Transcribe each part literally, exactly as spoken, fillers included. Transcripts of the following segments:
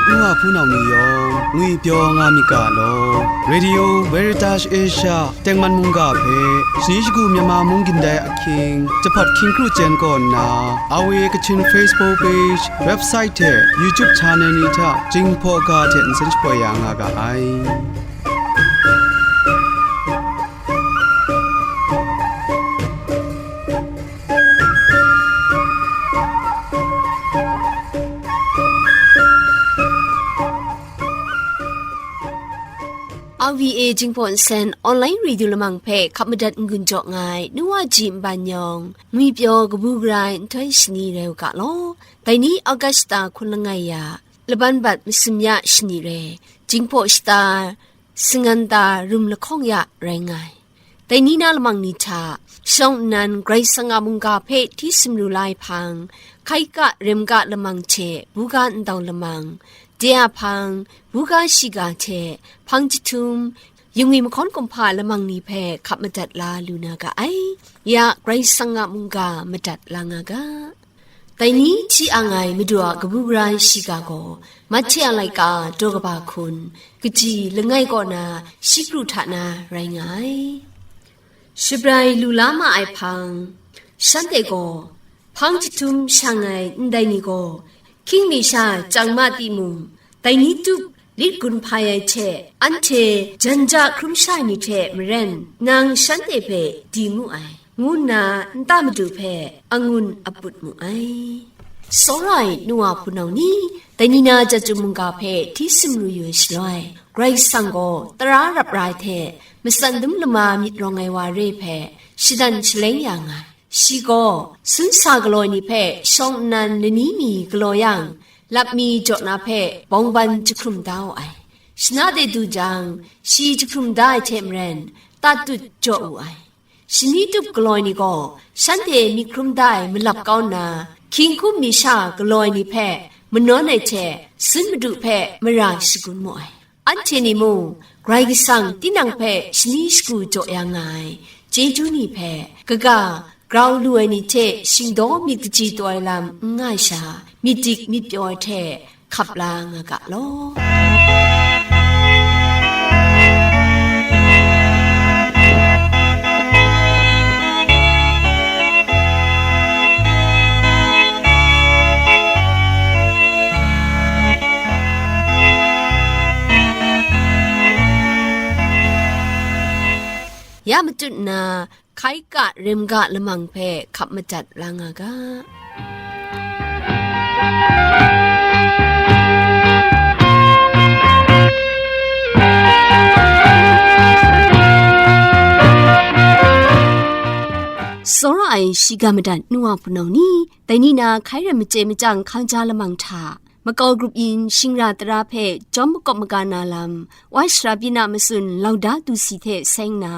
N wa hpunau ni yawng ngwipyaw nga myit ga law. Radio Veritas Asia tengman mungga hpe shani shagu Myanmar mung gindai ahkying, jahpawt hkying kru chyen kaw nna, R V A Kachin Facebook page, website hte YouTube channel ni hta Jinghpaw ga hte nsen shapoi ya nga ga ai. R V A Jinghpaw Nsen online radio lamang hpe hkap madat n-gun jaw nga ai nu wa ji nban yawng, ngwipyaw kabu gara ai nhtoi shani rai u ga law. Dai ni August shata hkun langai ya, laban bat masum ya shani rai, Jinghpaw shata, Singanta rum lahkawng ya rai nga ai. Dai ni na lamang ni hta, shawng nnan Karai Kasang a mungga hpe hti sumru la ai hpang, hkai ga rem ga lamang hte buga ndau lamang, de a hpang, buga shiga hte hpang jahtum, yungwi mahkawn kumhpa lamang ni hpe hkap madat la lu na ga ai. Ya Karai Kasang a mungga madat la nga ga. Dai ni hti ang ai Madu a kabu gara ai shiga gaw, Mahte a laika daw kaba hkun, kaji langai kaw na shi kru hta na rai nga ai. Shabrai lu la ma ai hpang, shanhte gaw hpang jahtum shang ai ndai ni gaw, hkying mi sha chyang ma timung, dai ni tup lit gun hpai ai hte, anhte jan ja hkrum sha ai ni hte maren, nang shanhte hpe di mu ai, ngu nna nta madu hpe angun aput mu ai. Tsawra ai nu wa hpunau ni, dai ni na chyeju mungga hpe hti sumru yu ai shaloi, Karai Kasang gaw tara rap ra ai hte matsan dum lama myit rawng ai wa re hpe shadan shaleng ya nga ai. Shi gaw sun sa galaw ai ni hpe shawng nnan lani mi galaw yang, lap mi jaw na hpe bawngban jahkrum da u ai. Shana de du jang, shi jahkrum da ai hte maren, tat tut jaw wu ai. Shani tup galaw ai ni gaw, shanhte myit hkrum da ai malap kau nna, hkying hkum mi sha galaw ai ni hpe manawn ai hte, sun madu hpe mara shagun mu ai. Anhte ni mung, Karai Kasang tinang hpe shani shagu jaw ya nga ai chyeju ni hpe, kaga grau lu ai ni hte shingdaw myit kaji taw ai lam n nga ai sha, myit dik myit pyaw ai hte hkap la nga ga law. Ya matut nna, hkai ga rem ga lamang hpe hkap madat la nga ga. Tsawra ai shiga madat nu wa hpunau ni, dai ni na hkai rai machye machyang hkang ja lamang hta, makau grup yin shingra tara hpe jawm makawp maga na lam, Wa Shara byin a matsun Laudato Si hte seng nna,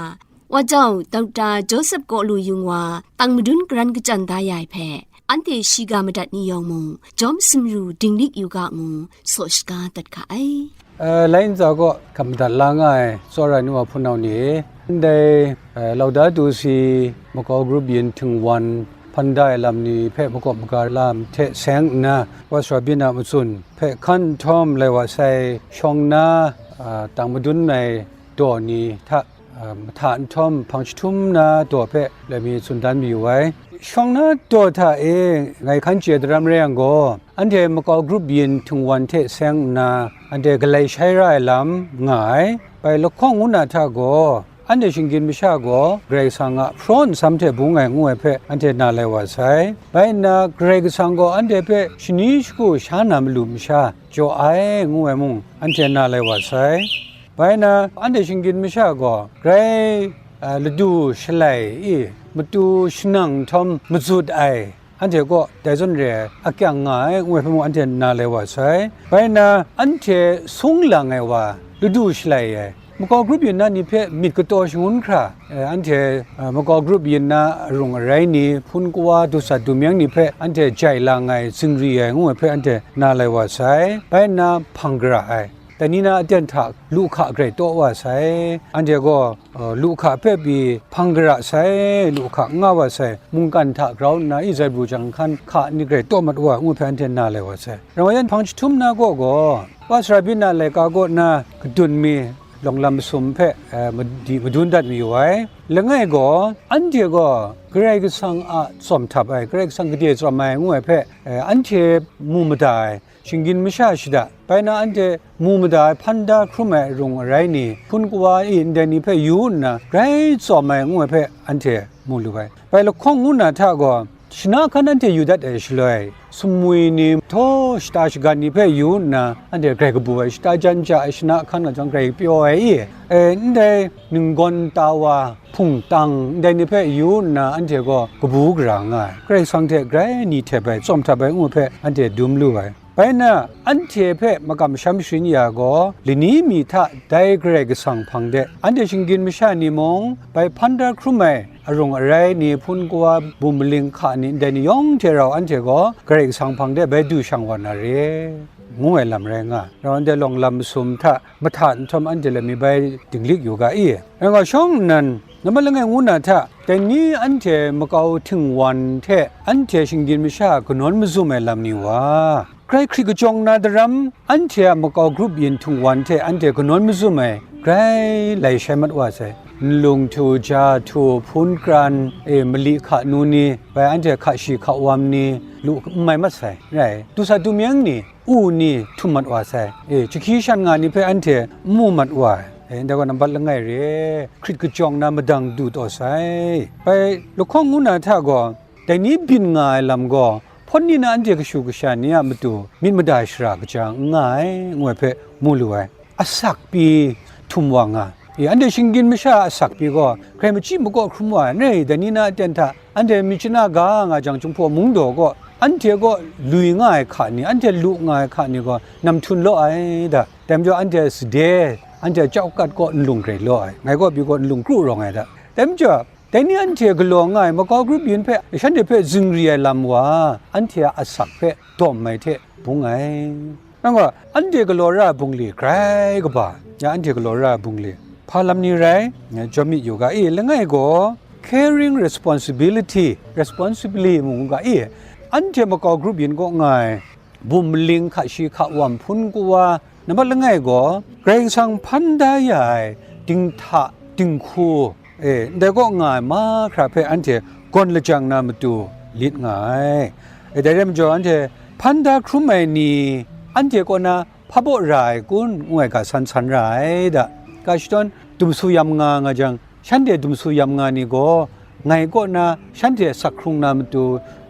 Wa jau Dokta Joseph Kaw Lu Yung wa tang madun karan kachyan da ya ai hpe, anhte shiga madat ni yawng mung, jawm sumru dinglik yu ga ngu, saw shaga dat ga ai. Eh, lai ntsa kaw hkap madat la nga ai, tsawra ai nu wa hpunau ni, ndai, eh, Laudato Si makau grup yin htingwan hpan da ai lam ni hpe makawp maga lam hte seng nna, Wa Shara byin a matsun hpe hkan nhtawm lai wa sai, shawng na, ah, tang madun ai daw ni hta, ah, mahta nhtawm hpang jahtum na daw hpe lai mi tsun dan mayu ai. Shawng na daw hta e ngai hkan chye daram rai yang gaw, anhte makau grup yin htingwan hte seng nna, anhte galai shai ra ai lam nga ai. Bai lahkawng ngu na hta gaw, anhte shinggyim masha gaw Karai Kasang a hpraw nsam hte bung ai ngu ai hpe anhte na lai wa sai. Bai nna Karai Kasang gaw anhte hpe shani shagu sha na malu masha jaw ai ngu ai mung, anhte na lai wa sai. Bai nna, anhte shinggyim masha gaw grai, a, ladu shalai i, matu shanang nhtawm mazut ai, anhte kaw dai zawn re ai, akyang nga ai, ngu ai hpe mung anhte na lai wa sai. Bai nna, anhte sung lang ai wa, ladu shalai ai, makau grup yin na ni hpe myit kataw shangun hkra, e, anhte, a, makau grup yin na arung arai ni, hpun kawa, dusat dumyeng ni hpe anhte jai lang ai, zingri ai, ngu ai hpe anhte na lai wa sai. Bai nna, hpang gara ai, dai ni na aten hta lu hka grai taw wa sai, anhte gaw, uh, lu hka hpe pyi hpang gara sai, lu hka n nga wa sai, mungkan hta grau nna, i, zaibru jang hkan hka ni grai taw mat wa, ngu hpe anhte na lai wa sai. Rai wa yang, hpang jahtum na kaw gaw, Wa sara byin na laika kaw na kadun mi lawng lam masum hpe, eh, madi-, madun dat mayu ai. Langai gaw, anhte gaw Karai Kasang a tsawm htap ai, Karai Kasang gade tsawm ai ngu ai hpe, eh, anhte mu mada ai, shinggyim masha shada, bai na anhte mu mada ai, hpan da hkrum ai arung arai ni, hpun kawa i ndai ni hpe yu nna, grai tsawm ai ngu ai hpe anhte mu lu ai. Bai lahkawng ngu na hta gaw, shana hkan anhte yu dat ai shaloi, sumwi ni, htaw shata shagan ni hpe yu nna, anhte grai kabu ai, shata jan ja ai, shana hkan nga jang grai pyaw ai i? E, ndai ninggawn ta wa, hpung tang, ndai ni hpe yu nna, anhte gaw kabu gara nga ai, Karai Kasang hte grai ni htep ai, tsawm htap ai ngu hpe anhte dum lu ai. Bai na, anhte hpe makam masham sharin ya gaw, lani mi hta dai Karai Kasang hpang de, anhte shinggyim masha ni mung, bai hpan da hkrum ai arung arai ni, hpun kawa, bum maling hka ni, ndai ni yawng hte rau anhte gaw Karai Kasang hpang de bai du shang wa na re, ngu ai lam rai nga. Rau anhte lawng lam masum hta mahta nhtawm anhte lami bai dinglik yu ga i? Rai nga, shawng nnan, nambat langai ngu na hta, dai ni anhte makau htingwan hte anhte shinggyim masha kanawn mazum ai lam ni wa, grai hkrit kajawng na daram, anhte a makau grup yin htingwan hte anhte kanawn mazum ai, grai lai shai mat wa sai. Nlung htu, ja htu, hpun kran, e, mali hka nu ni, bai anhte hka shi hka wam ni, lu n mai mat sai, rai, du sa du myeng ni, u ni htum mat wa sai, e, jahkyi shan nga ni hpe anhte n mu mat wa ai, e, ndai gaw nambat langai re, hkrit kajawng na madang du taw sai. Bai lahkawng ngu na hta gaw, dai ni byin nga ai lam gaw, hpawt ni na anhte kashu kasha ni a matu myit mada shara kaja n nga ai, ngu ai hpe mu lu ai. Asak pyi htum wa nga, e, anhte shinggyim masha a asak pyi gaw, grai machyi makaw hkrum wa ai, n rai, dai ni na aten hta, anhte myit chana ga nga jang, Jinghpaw mungdaw gaw, anhte gaw lui nga ai hka ni, anhte lu nga ai hka ni gaw, nam htun law ai da, dai majaw anhte sade, anhte a chau kat gaw nlung grai law ai, ngai gaw pyi gaw nlung kru rawng ai da, dai majaw, dai ni anhte galaw nga ai makau grup yin hpe, shanhte hpe zingri ai lam wa, anhte a asak hpe dawm ai hte bung ai. Nang gaw, anhte galaw ra ai bungli grai kaba, ya anhte galaw ra ai bungli, hpa lam ni rai, jawm myit yu ga i? Langai gaw, caring responsibility, responsibly mu ga i? Anhte makau grup yin kaw nga ai, bum maling hka shi hka wam, hpun kawa, nambat langai gaw, Karai Kasang hpan da ya ai dinghta dinghku, e, ndai kaw nga ai mahkra hpe anhte gawn lajang na matu lit nga ai. E, dai rai majaw, anhte hpan da hkrum ai ni, anhte kaw na hpa baw ra ai kun, ngu ai ga san san ra ai da. Ga shadawn dumsu yam nga nga jang, shanhte dumsu yam nga ni gaw, ngai kaw na shanhte sak hkrung na matu,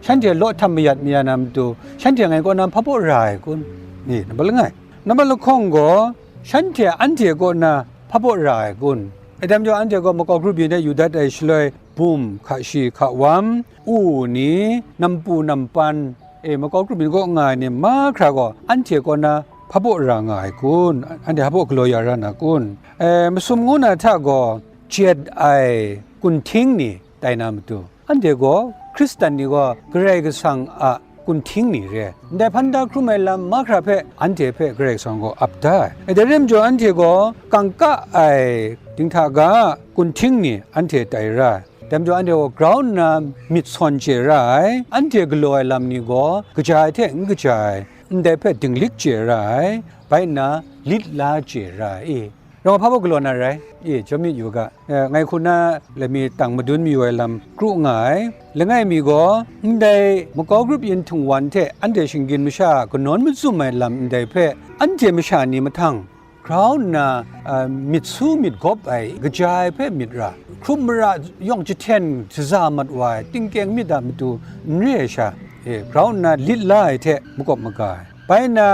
shanhte law htam mayat maya na matu, shanhte ngai kaw na hpa baw ra ai kun? Ni, nambat langai. Nambat lahkawng gaw, shanhte anhte kaw na hpa baw ra ai kun? E, dai majaw, anhte gaw makau grup yin hte yu dat ai shaloi, bum, hka shi, hka wam, u ni, nampu nampan, e, makau grup yin kaw nga ai ni mahkra gaw, anhte kaw na hpa baw ra nga ai kun? Anhte hpa baw galaw ya ra na kun? E, masum ngu na hta gaw, jet ai kunhting ni tai na matu, anhte gaw, Hkristan ni gaw Karai Kasang a kunhting ni re, ndai hpan da hkrum ai lam mahkra hpe anhte hpe Karai Kasang gaw ap da ai. E, dai rai majaw, anhte gaw kangka ai dinghta ga a kunhting ni anhte tai ra ai. Dai majaw, anhte gaw grau nna myit sawn chye ra ai, anhte galaw ai lam ni gaw kaja ai hte n kaja ai, ndai hpe dinglik chye ra ai, bai nna lit la chye ra ai. Rau hpa baw galaw na rai? E, jawm myit yu ga. E, ngai hku na lami tang madun mayu ai lam kru nga ai. Langai mi gaw, ndai makau grup yin htingwan hte anhte shinggyim masha a kanawn mazum ai lam ndai hpe, anhte masha ni mahtang grau nna, a, myit su myit gawp ai, kaja ai hpe myit ra, hkrum mara yawng jahten shaza mat wa ai, tingkeng myit a matu n re ai sha, e, grau nna lit la ai hte makawp maga ai. Bai nna,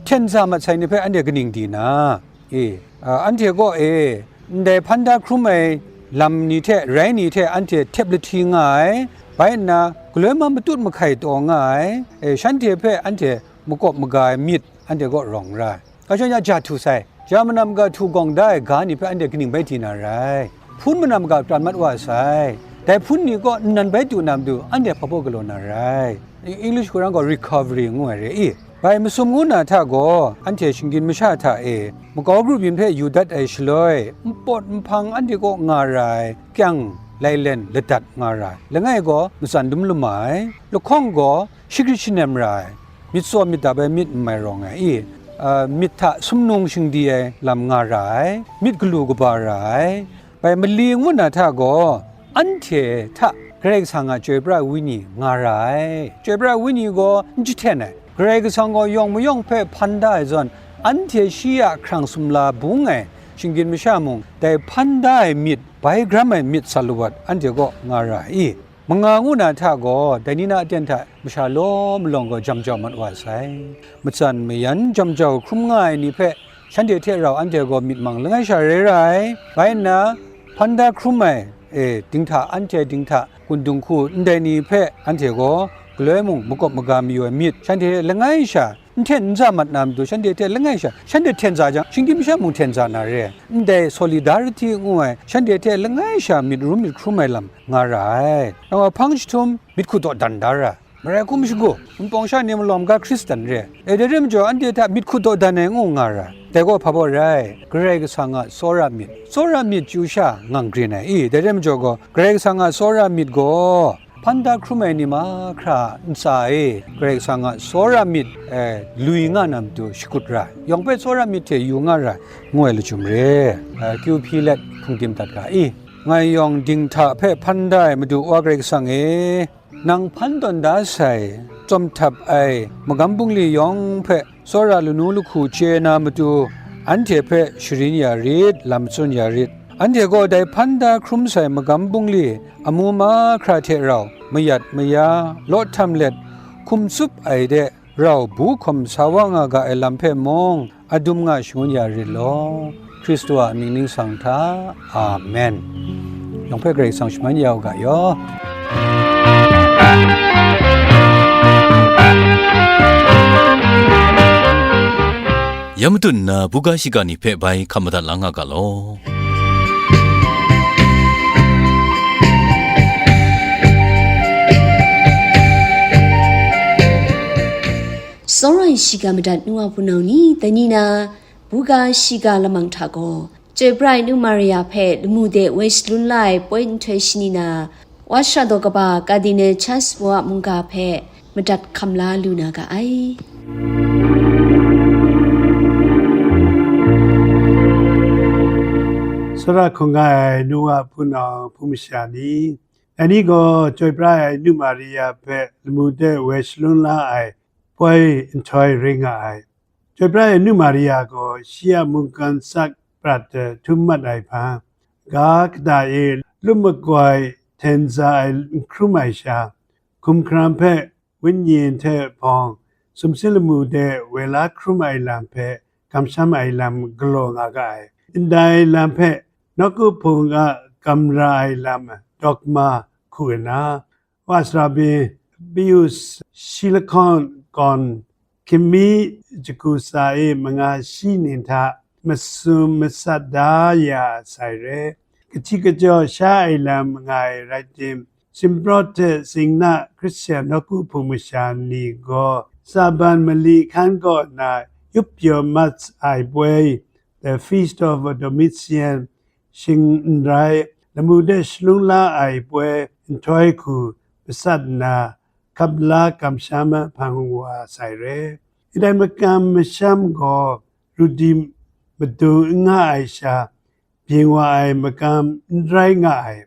hten za mat sai ni hpe anhte kaning di na? E, a, anhte kaw e, ndai hpan da hkrum ai lam ni hte rai ni hte anhte htep lahti nga ai, bai nna, galoi ma matut mahkai taw nga ai, e, shanhte hpe anhte makawp maga ai myit anhte kaw rawng ra ai. Ga shadawn ya ja htu sai, ja manam ga htu gawng da ai ga ni hpe anhte kaning bai di na rai? Hpun manam ga pran mat wa sai, dai hpun ni kaw nnan bai tu na matu, anhte hpa baw galaw na rai? English hku rang gaw recovery ngu ai re i? Bai masum ngu na hta gaw, anhte shinggyim masha hta e makau grup yin hpe yu dat ai shaloi, npawt nhpang anhte kaw nga ra ai kyang lailen ladat nga ra ai, langai gaw matsan dum lama ai, lahkawng gaw shagrit shanem ra ai, myit tsaw myit dap ai myit n mai rawng ai i, a, myit hta sumnung shingdi ai lam nga ra ai, myit galu kaba ra ai. Bai mali ngu na hta gaw, anhte hta Karai Kasang a chyoi pra ai Wenyi nga ra ai. Chyoi pra ai Wenyi gaw n jahten ai. Karai Kasang gaw yawng mayawng hpe hpan da ai zawn, anhte shi a hkrang sumla bung ai shinggyim masha mung, dai hpan da ai myit, bai gram ai myit sat lawat anhte kaw nga ra ai i? Manga ngu na hta gaw, dai ni na aten hta masha law malawng gaw jam jau mat wa sai. Matsan mayan jam jau hkrum nga ai ni hpe, shanhte hte rau anhte gaw myit mang langai sha rai ra ai. Bai nna, hpan da hkrum ai, e, dinghta, anhte dinghta, kun dinghku, ndai ni hpe anhte gaw galoi mung makawp maga mayu ai myit, shanhte hte langai sha n hten n za mat na matu, shanhte hte langai sha, shanhte hten za jang, shinggyim masha mung hten za na re ai. Ndai solidarity ngu ai, shanhte hte langai sha myit rum myit hkrum ai lam nga ra ai. Nang a hpang jahtum myit hku dawdan da ra, marai hkum shagu, npawng sha ni malawng ga Hkristan re ai. E, dai re majaw, anhte hta myit hku dawdan ai ngu nga ra. Dai gaw hpa baw rai? Karai Kasang a tsawra myit, tsawra myit chyu sha ngang grin ai i? Dai re majaw gaw, Karai Kasang a tsawra myit gaw, hpan da hkrum ai ni mahkra ntsa e Karai Kasang a tsawra myit, e, lui nga na matu shakut ra, yawng hpe tsawra myit hte yu nga ra, ngu ai lachyum re. E, kyu hpyi let hpungdim dat ga i? Ngai yawng dinghta hpe hpan da ai Madu Wa Karai Kasang e, nang hpan tawn da sai, tsawm htap ai magam bungli yawng hpe tsawra lanu lahku chye na matu, anhte hpe sharin ya rit, lam tsun ya rit. Anhte gaw dai hpan da hkrum sai magam bungli amu mahkra hte rau mayat maya, law htam let, hkum tsup ai de rau bu hkawm sa wa nga ga ai lam hpe mung, adum nga shangun ya rit law. Hkristu a mying ningsang hta. Amen. Yawng hpe Karai Kasang shaman ya u ga yaw. Ya matut nna, buga shiga ni hpe bai hkap madat la nga ga law. Tsawra ai shiga madat nu wa hpunau ni, dai ni na, buga shiga lamang hta gaw, Chyoi pra ai Nu Maria hpe lamu de woi shalun la ai poi nhtoi shani na, Wa Shara daw kaba Cardinal Charles Bo a mungga hpe madat hkam la lu na ga ai. Tsawra hkungga ai nu wa hpunau hpung masha ni, dai ni gaw Chyoi pra ai Nu Maria hpe lamu de woi shalun la ai poi nhtoi ring nga ai. Chyoi pra ai Nu Maria gaw shi a mungkan sak prat htum mat ai hpa, ga kata e lum makoi hten za ai n hkrum ai sha, hkum hkaram hpe wenyi hte hpawng, sumsing lamu de woi la hkrum ai lam hpe kamsham ai lam galaw nga ga ai. Ndai lam hpe nawku hpung a kamra ai lam dogma hku nna, Wa Shara Pius shi lahkawng kawn hkying mi jaku tsa e manga shi ning hta masum masat da ya sai re. Kahti kajaw sha ai lam nga ai rai tim, Shinprawt hte Singna Hkristian nawku hpung masha ni gaw Saban mali hkan kaw na yup pyaw mat ai poi, The Feast of Domitian, shing n rai, lamu de shalung la ai poi nhtoi hku masat nna, hkap la kamsham hpang wa sai re. Ndai makam masham gaw rudi madung n nga ai sha, byin wa ai makam n rai nga ai.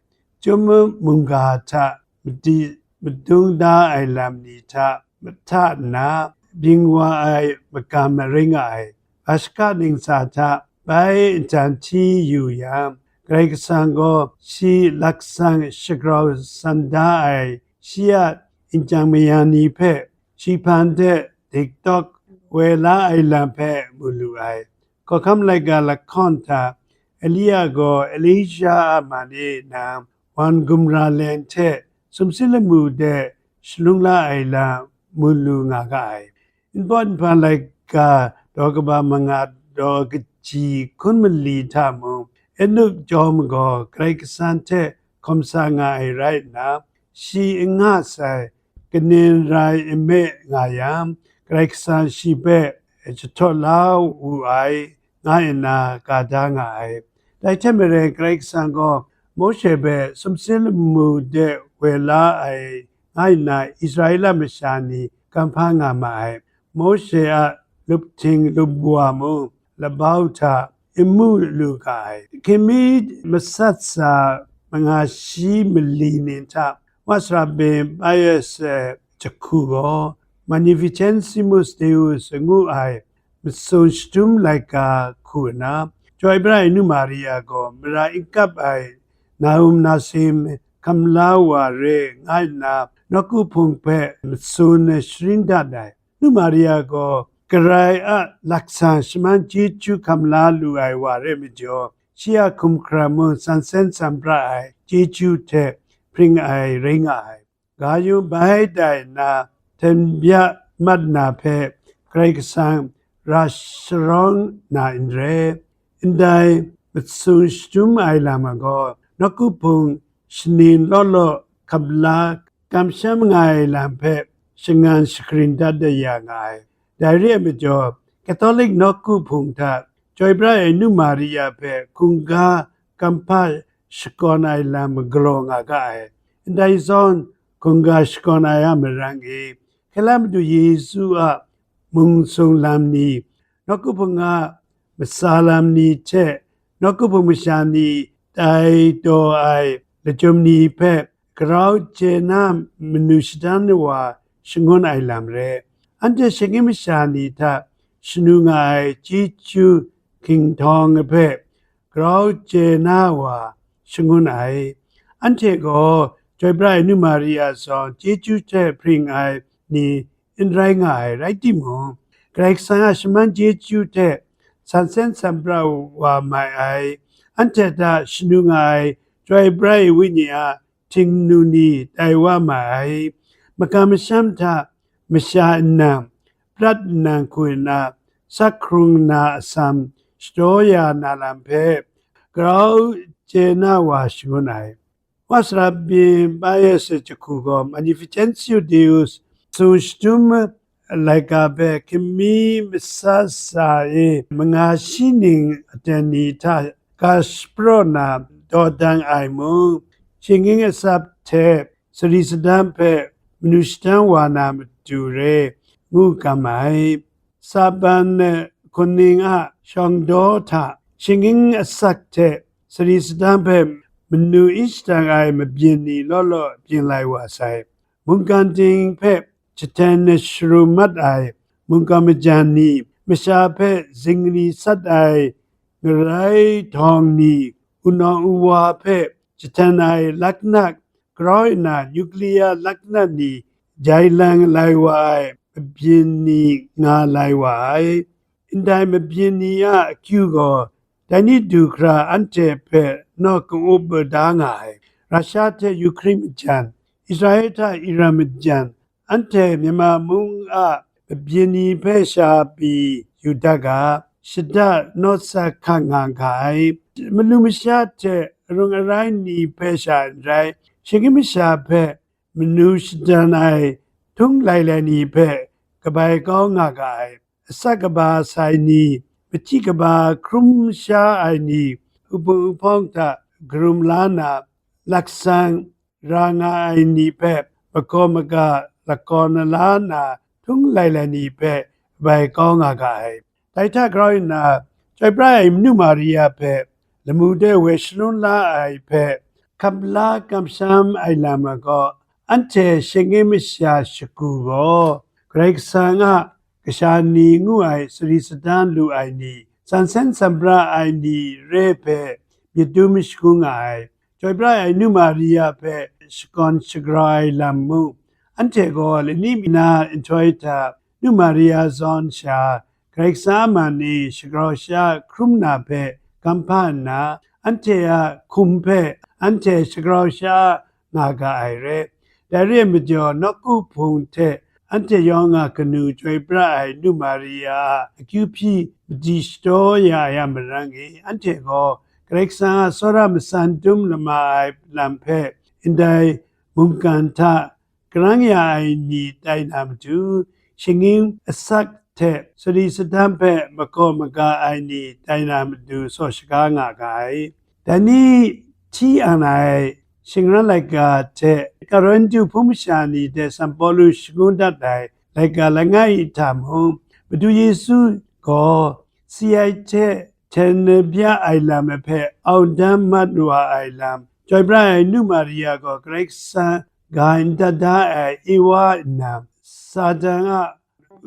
Chyum mungga hta madi madung da ai lam ni hta mahta nna, byin wa ai makam rai nga ai. Hpashaka ningsa hta bai ntan hti yu yang, Karai Kasang gaw shi laksan shagrau san da ai shi a yin chyang maya ni hpe, shi hpan hte dikdawk woi la ai lam hpe mu lu ai. Hkawhkam laika lahkawng hta Elia gaw Elisha a man e nang wan gumra leng hte sumsing lamu de shalung la ai lam mu lu nga ga ai. Npawt nhpa laika daw kaba manga daw kaji hkun mali hta mung, Enuk chyawm gaw Karai Kasang hte hkawm sa nga ai rai nna, shi n nga sai, kaning rai nme nga yang, Karai Kasang shi hpe jahtaw la wu ai, nga nna ka da nga ai. Dai hte maren, Karai Kasang gaw Mawshe hpe sumsing lamu de woi la ai, nga nna Israela masha ni kam hpa nga ma ai. Mawshe a lup hting lup wa mung, labau hta n mu lu ga ai. Hkying mi masat sa manga shi mali ning hta, Wa Sara Byin Bai Yet Sa jahku gaw, Magnificentissimus Deus ngu ai masum shadum laika hku nna, Chyoi Pra ai Nu Maria gaw mara n kap ai Nahum Nasim hkamla wa re nga nna, nawku hpung hpe masum sharin dat ai. Nu Maria gaw Karai a laksang shaman chyeju hkamla lu ai wa re majaw, shi a hkum hkra mung sansen sanpra ai chyeju hte hpring ai rai nga ai. Ga yawng bai tai nna, hten bya mat na hpe Karai Kasang ra sharawng na n re. Ndai masum shadum ai lam gaw, nawku hpung shaning law law hkamla kamsham nga ai lam hpe shangan shagrin dat ya nga ai. Dai re ai majaw, Catholic nawku hpung hta Chyoi Pra ai Nu Maria hpe hkungga kamhpa shakawn ai lam galaw nga ga ai. Ndai zawn, hkungga shakawn ai a marang e, hkye la Madu Yesu a mung sung lam ni, nawku hpung a matsa lam ni hte nawku hpung masha ni tai taw ai lachyum ni hpe grau chye na manu shadan wa shangun ai lam re. Anhte shinggyim masha ni hta shanu nga ai chyeju hkinghtawn hpe grau chye na wa shangun ai. Anhte gaw Chyoi Pra ai Nu Maria zawn chyeju hte hpring ai ni n rai nga ai, rai timung, Karai Kasang a shaman chyeju hte sansen sanpra wa mai ai, anhte hta shanu nga ai Chyoi Pra ai Wenyi a htingnu ni tai wa mai ai. Makam masham hta masha nnan, prat nnan hku nna, sak hkrung nna atsam shadaw ya na lam hpe grau chye na wa shangun ai. Wa Sara Byin Bai Yet Sa jahku gaw, Magnificentius Deus masum shadum laika hpe hkying mi masat sa e manga shi ning aten ni hta ga shapraw na dawdan ai mung, shinggyim atsap hte sari sadan hpe manu shadan wa na matu re ngu kam ai. Saban hkuning a shawng daw hta shinggyim asak hte sari sadan hpe manu n shadang ai mabyin ni law law byin lai wa sai. Mungkan ting hpe jahten sharum mat ai mungkan majan ni, masha hpe zingri sat ai ngarai htawng ni, wunawng wuwa hpe jahten ai laknak grau nna, nuclear laknak ni jai lang lai wa ai mabyin ni nga lai wa ai. Ndai mabyin ni a akyu gaw, dai ni du hkra anhte hpe naw ka-up da nga ai. Russia hte Ukraine majan, Israel hta Iran majan, anhte Myanmar mung a mabyin ni hpe sha pyi yu dat ga, shada nawt sa hkang nga ga ai. Manu masha hte arung arai ni hpe sha n rai, shinggyim masha hpe manu shadan ai htung lai lai ni hpe kabai kau nga ga ai. Asak kaba sai ni, mahti kaba hkrum sha ai ni, hpung hpawng hta karum la na, laksang ra nga ai ni hpe makaw maga lakawn la na htung lai lai ni hpe kabai kau nga ga ai. Dai hta grau nna, Chyoi Pra ai Manu Maria hpe lamu de woi shangun la ai hpe hkap la kamsham ai lam ai gaw, anhte shinggyim masha shagu gaw, Karai Kasang a kasha ni ngu ai sari sadan lu ai ni, sansen sanpra ai ni re hpe myit dum shagu nga ai. Chyoi Pra ai Nu Maria hpe shakawn shagrau ai lam mung, anhte gaw lani mi na nhtoi hta Nu Maria zawn sha Karai Kasang a man e shagrau sha hkrum na hpe gam hpa nna, anhte a hkum hpe anhte shagrau sha nga ga ai re. Dai re ai majaw, nawku hpung hte anhte yawng a kanu Chyoi Pra ai Nu Maria a akyu hpyi madi shadaw ya ai a marang e, anhte gaw Karai Kasang a tsawra matsan dum lama ai lam hpe ndai mungkan hta karang ya ai ni tai na matu, shinggyim asak hte sadi sadam hpe makaw maga ai ni tai na matu saw shaga nga ga ai. Dai ni hti ang ai shingran laika hte Korinhtu hpung masha ni hte San Pawlu shangun dat ai laika langai hta mung, Madu Yesu gaw si ai hte hten bya ai lam hpe audam mat wa ai lam, Chyoi pra ai Nu Maria gaw Karai Kasang ga ndat da ai Ewa nnan, Satan a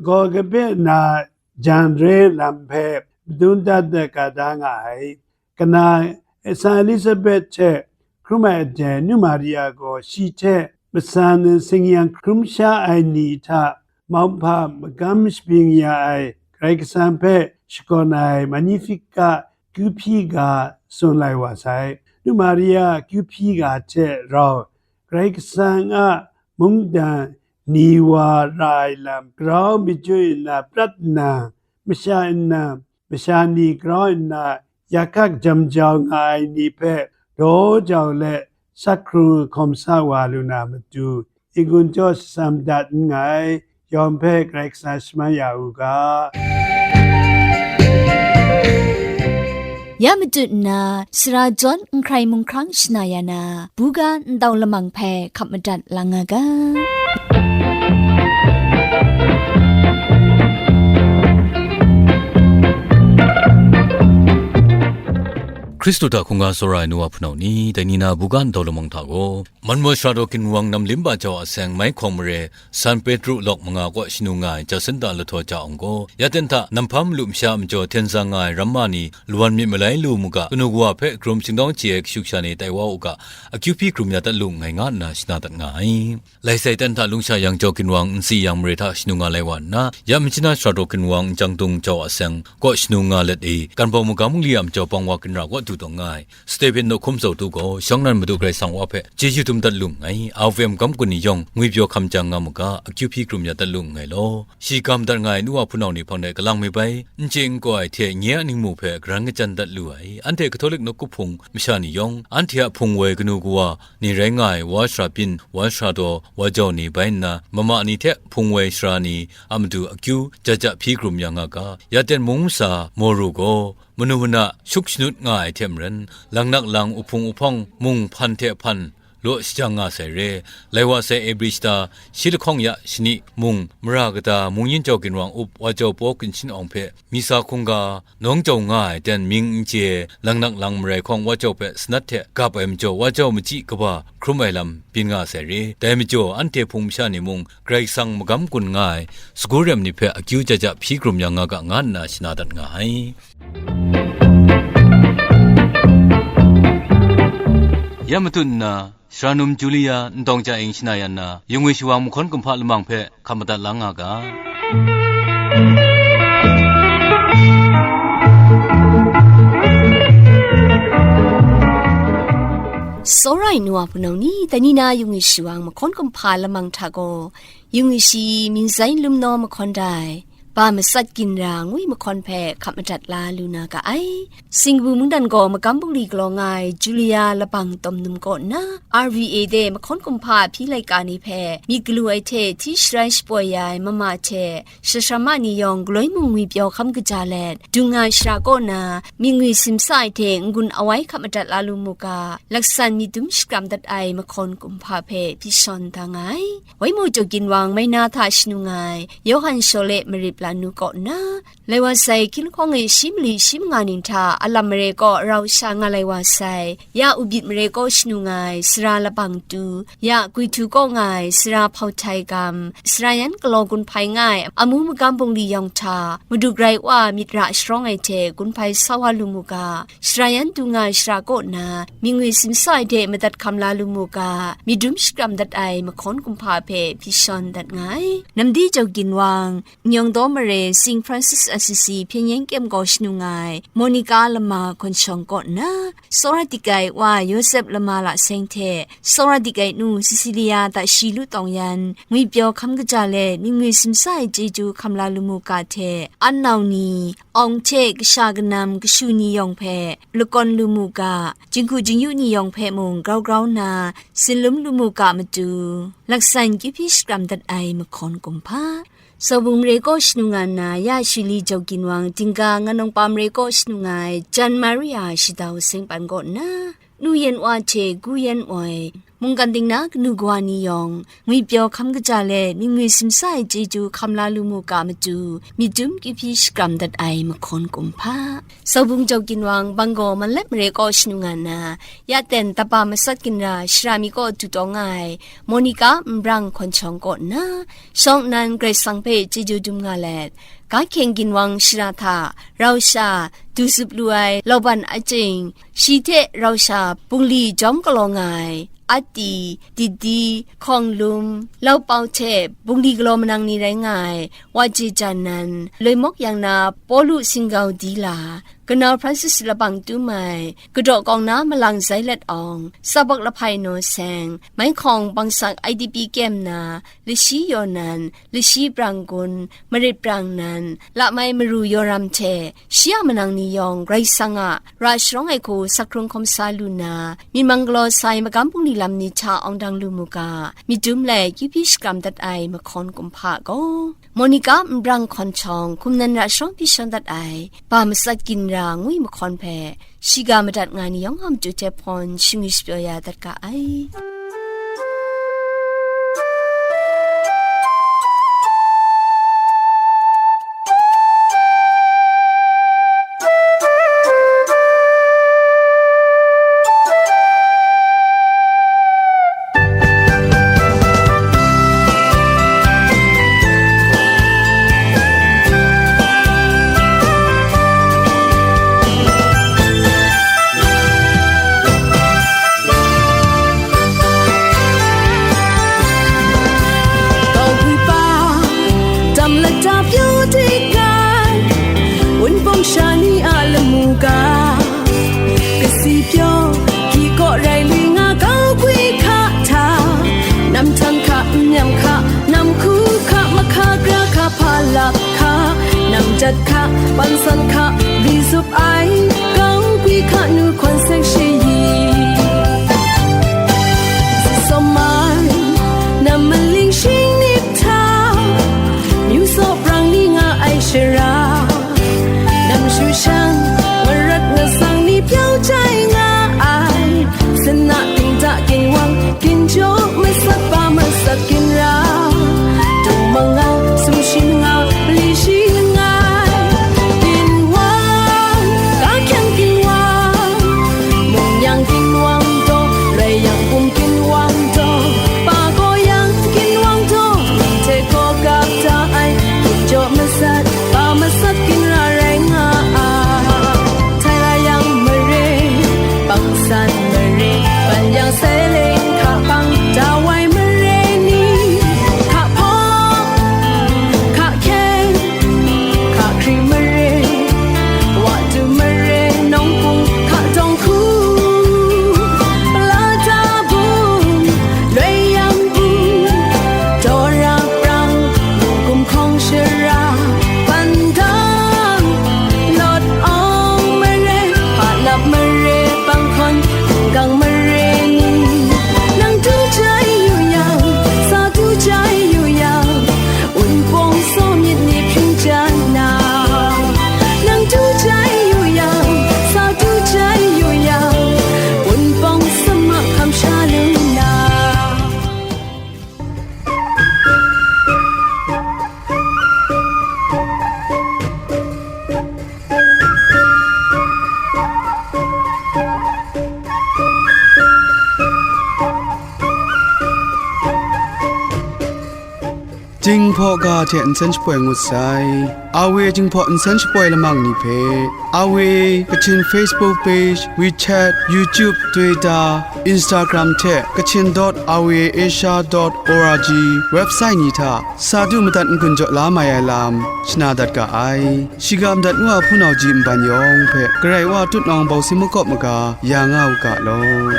gaw kabe na jan re lam hpe madun dat da ga da nga ai. Kana San Elizabeth hte hkrum ai aten Nu Maria gaw shi hte matsan singyang hkrum sha ai ni hta mauhpa magam shabyin ya ai Karai Kasang hpe shakawn ai Magnificat kyu hpyi ga tsun lai wa sai. Nu Maria kyu hpyi ga hte rau Karai Kasang a mungdan ni wa ra ai lam grau majui nna prat nna, masha nna, masha ni grau nna, yakak jam jau nga ai ni hpe daw jau let, sak hkrung hkawm sa wa lu na matu, n-gun jaw shatsam dat nngai, yawng hpe Karai Kasang shaman ya u ga. Ya matut nna, sara jawn n hkrai mung hkrang shana ya na, buga ndau lamang hpe hkap madat lang nga ga. Hkristu hta hkungga tsawra ai nu wa hpunau ni, dai ni na buga ndau lamang hta gaw, Manmawt Sara daw ginwang Namlim Ba Jau a seng Mai Hkawng mare, San Petru lawk manga kaw shanu nga ai Jacinta Lahtaw Ja Awng gaw, ya ten hta namhpa malu masha majaw hten zang nga ai ramma ni lawan myit malai lu mu ga, kanu kawa hpe karum shingtawng chye ai kashu kasha ni tai wa u ga, akyu hpyi hkrum ya dat lu nngai nga nna shana dat nga ai. Lai sai ten hta lungsha yang jau ginwang Nsi Yang mare hta shanu nga lai wa nna, ya Myitkyina Sara daw ginwang Njang Dung Jau a seng kaw shanu nga let i, Kan Bawng magam mungli a majaw bang wa ginra kaw du tawn nga ai. Stephen Nawhkum Zawtu gaw shawng nnan Madu Karai Kasang Wa hpe chyeju dum dat lu nngai. R V M gam kun ni yawng ngwipyaw hkam jang nga mu ga, akyu hpyi hkrum ya dat lu nngai law. Shi ga madat nga ai nu wa hpunau ni hpang de kalang mi bai, n chye n kaw ai hte nye a ningmu hpe garan kajan dat lu ai. Anhte Katolik nawku hpung masha ni yawng, anhte a hpung woi kanu kawa ni rai nga ai wa sara byin, wa sara daw, wa jau ni bai nna, mama ni hte hpung woi sara ni a matu akyu jaja hpyi hkrum ya nga ga, ya ten mung masa Moru gaw, manu mana shuk shanut nga ai hte maren, langnak lang uhpung uhpawng mung hpan hte hpan law shajang nga sai re. Lai wa sai Ebri shata shi lahkawng ya shani mung, mara kata mungyin jau ginwang up wa jau paw ginshin awng hpe, misa hkungga nawng jau nga ai ten mying n chye ai, langnak lang marai hkawng wa jau hpe sanat hte gap ai majaw wa jau machyi kaba hkrum ai lam byin nga sai re. Dai majaw anhte hpung masha ni mung Karai Kasang magam gun nga ai sagu rem ni hpe akyu jaja hpyi hkrum ya nga ga, nga nna shana dat nga ai. Ya matut nna, Sara num Julia ntawng ja ing shana yan na, yungwi shawang mahkawn kumhpa lamang hpe hkap madat lang nga ga. Tsawra ai nu wa hpunau ni, dai ni na yungwi shawang mahkawn kumhpa lamang hta gaw, yungwi shi Minzai Lumnaw mahkawn dai, Ba Matsat Ginra ngwi mahkawn hpe hkap madat la lu na ga ai. Singkabu mungdan gaw magam bungli galaw nga ai Julia Labang Tawm Num kaw nna, R V A de mahkawn kumhpa a hpyi laika ni hpe myit galu ai hte hti sharai shapoi ya ai mama hte shashrama ni yawng galoi mung ngwipyaw hkam kaja let, dung nga shara kaw na myit ngwi simsa ai hte n-gun awai hkap madat la lu mu ga, laksan myit dum shakram dat ai mahkawn kumhpa hpe hpyi shawn da nga ai. Waimu Jaw Ginwang Maina hta shanu nga ai Yawhan Shawle Marip Lanu kaw nna, lai wa sai hkying lahkawng e shi mali shi manga ning hta alam mare kaw rau sha nga lai wa sai, ya Ubit mare kaw shanu nga ai Sara Labang Tu, ya Gwitu kaw nga ai Sara Hpau Htai Gam, Sara yan galaw gun hpai nga ai amu magam bungli yawng hta, Madu Karai Wa myit ra sharawng ai hte gun hpai sa wa lu mu ga, Sara yan du nga ai shara kaw na, myit ngwi simsa ai de madat hkam la lu mu ga, myit dum shakram dat ai mahkawn kumhpa hpe hpyi shawn dat nga ai. Namdi Jaw Ginwang, Nyawng Daw Mare, Saint Francis Assisi hpyen yen kyem gaw shanu nga ai, Monica Lama Hkawn Shawng kaw nna, Tsawra Dik Ai Wa Yawsep Lama La Seng hte, Tsawra Dik Ai Nu Cecilia Dashi Lu Tawng Yan, ngwipyaw hkam kaja let, myit ngwi simsa ai chyeju hkam la lu mu ga hte, an nau ni, awng hte kasha kanam kashu ni yawng hpe lakawn lu mu ga, jinghku jingyu ni yawng hpe mung grau grau nna tsinlum lu mu ga matu, laksan kyu hpyi shakram dat ai mahkawn kumhpa, Saubung mare kaw shanu nga nna, ya Shili Jau Ginwang, Dingga Ngan Nang Pa mare kaw shanu nga ai Jan Maria Shadau Seng Pan kaw nna, Nu Yen Wa hte Gu Yen Moi, mungkan ting na kanu kawa ni yawng, ngwipyaw hkam kaja let, myit ngwi simsa ai chyeju hkam la lu mu ga matu, myit dum kyu hpyi shakram dat ai mahkawn kumhpa. Saubung Jau Ginwang, Banggaw Manlep mare kaw shanu nga nna, ya ten tapa matsat ginra shara mi kaw du taw nga ai, Monica Nbrang Hkawn Shawng kaw nna, shawng nnan Karai Kasang hpe chyeju dum nga let, Ga Hkyeng Ginwang shara hta rau sha du zup lu ai lauban aching, shi hte rau sha bungli jawm galaw nga ai Ati, Didi, Hkawng Lum, Laupau hte bungli galaw manang ni rai nga ai Wa Je Jan Nan, Loi Mawk Yang Na, Pawlu Singgau Dila, Kanau Francis Labang Tum Ai, Kadaw Kawng Na Malang Zailat Awng, Sabak Lahpai Naw Seng, Mai Hkawng Bangsak I D P Kem Na, Lashi Yaw Nan, Lashi Brang Gun, Marit Brang Nan, Lamai Maru Yaw Ram hte shi a manang ni yawng Karai Kasang a ra sharawng ai hku sak hkrung hkawm sa lu nna, myit mang galaw sai magam bungli lam ni hta awng dang lu mu ga, myit dum let kyu hpyi shakram dat ai mahkawn kumhpa gaw, Monica Nbrang Hkawn Shawng, hkum nan ra sharawng hpyi shang dat ai, Ba Matsat Ginra ngwi mahkawn hpe, shiga madat nga ni yawng a matu hte hpawn shingwi shapyaw ya dat ga ai. Kaw hkripa, dam lata pyaw dik ai, wunpawng sha ni a lamu ga, kasi pyaw, hki kaw rai li nga kau gwi hka hta, nam htan hka, n-yam hka, nam hku hka, mahka gra hka, hpa lap hka, nam jat hka, pansan hka, ri zup ai, kau gwi hka, nu hkawn seng shayi. Sawm ai, nam maling shing nip hta, myu saw brang ni nga ai shara, nam shu shan, marat masang ni pyaw jai nga ai, sana ting hta ginwang, ginjaw masat, ba matsat ginra, dung manga, sumshi manga, mali shi langai, ginwang, ga hkyang ginwang, mung yang ginwang taw, rai yang bum ginwang taw, pa gaw yang ginwang taw, mung hte gaw gap da ai, ginjaw masat, ba matsat ginra rai nga ai. Htai la yang mare, bang san mare, ban yang seleng hka bang, da wai mare ni, hka hpawng, hka hkyeng, hka hkri mare, wa du mare, nawng hpung, hka dawng hku, lata bung, loi yang bung, dawra brang, mungkum hkawng shara, pandang, lawt awng mare, hpa lap mare, bang hkawn, hkunggang mare ni, nang du jai yu yang, sa du jai yu yang, wunpawng saw myit ni hpring jan na, nang du jai yu yang, sa du jai yu yang, wunpawng sama hkam sha lu na. Jinghpaw ga hte nsen shapoi ngut sai. Awe Jinghpaw nsen shapoi lamang ni hpe, Awe Kachin Facebook page, WeChat, YouTube, Twitter, Instagram hte Kachin dot awe asia dot org website ni hta sa du madat n-gun jaw la mai ai lam shana dat ga ai. Shiga madat ngu a hpunau ji nban yawng hpe Karai Wa tutnawng bawsi makawp maga ya nga u ga law.